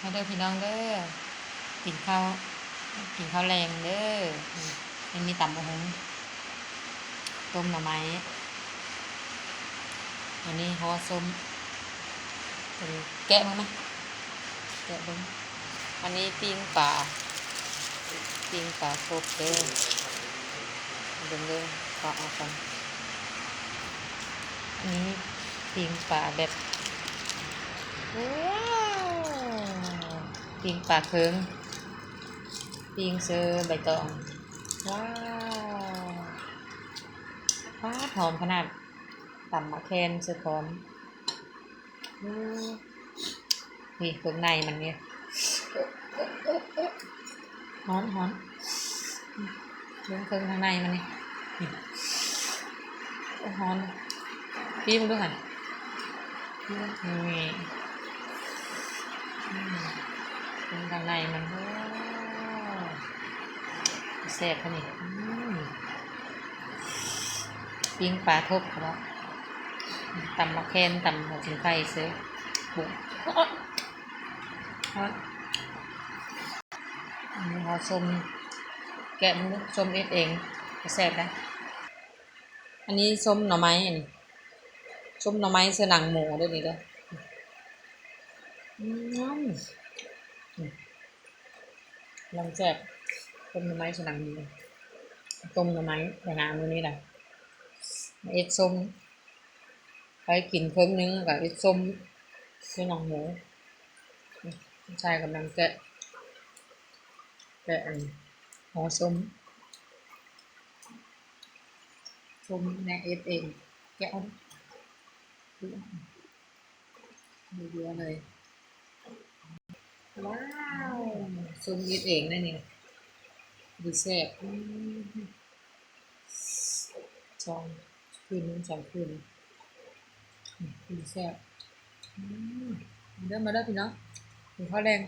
ມາເດີພີ່ນ້ອງເດີ ກິນເຂົ້າ ກິນເຂົ້າແລງເດີ. ນີ້ ມີຕຳບັກຫຸ່ງ ຕົ້ມໜໍ່ໄມ້ ອັນນີ້ຫໍ່ສົ້ມ. ແກະເບິ່ງມາ ແກະເບິ່ງ. ອັນນີ້ປີ້ງປາ ປີ້ງປາຄົບເດີ. ເບິ່ງເດີ ເຄາະເອົາກ່ອນ. ອັນນີ້ປີ້ງປາແບບ ວ້າວ ປີ້ງປາເຄິງ ປີ້ງເຊີໃບຕອງ. ວ້າວ ປາດ ຫອມຂະໜາດ. ຕຳໝາກແຄນໃສ່ພ້ອມ. ໂອ້ ນີ້ເຄື່ອງໃນມັນນີ້ ຮ້ອນໆ. ເບິ່ງເຄື່ອງຂ້າງໃນມັນນີ້ ນີ້ ໂອ້ ຮ້ອນ. ຊີມເບິ່ງດູຫັ້ນ ນີ້ ອືມ ເບິ່ງຂ້າງໃນມັນ ໂອ້ ແຊບຂະໜາດນີ້. ອືມ ປີ້ງປາທົບເນາະ ຕຳໝາກແຄນ ຕຳຫົວຊິງໄຄເຊີ ປຸງ. ຮ້ອນ ອັນນີ້ເຮົາສົ້ມ ແກະເບິ່ງດູ ສົ້ມເຮັດເອງ ກະແຊບໄດ໋. ອັນນີ້ສົ້ມໜໍ່ໄມ້ ອັນນີ້ ສົ້ມໜໍ່ໄມ້ໃສ່ໜັງໝູເດີນີ້ເດີ. ອືມ ອືມ ກຳລັງແຊບ ຕົ້ມໜໍ່ໄມ້ໃສ່ໜັງໝູ. ຕົ້ມໜໍ່ໄມ້ໄປຫາມື້ນີ້ລະ ມາເຮັດສົ້ມ ໄປກິນເຄິ່ງໜຶ່ງ ແລ້ວກະເຮັດສົ້ມໃສ່ໜັງໝູ. ອືມ ຊາຍກຳລັງແກະ ແກະອັນຫໍ່ສົ້ມ. ສົ້ມແມ່ເຮັດເອງ ແກະເອົາ ເຍອະເລີຍ. ວ້າວ ສົ້ມເຮັດເອງເດ້ນີ້ ດີແຊບ. ອືມ ສອງ ຄືນໜຶ່ງ ສອງຄືນ ອືມ ດີແຊບ. ອືມ ມາເດີ ມາເດີພີ່ນ້ອງ ກິນເຂົ້າແລງ.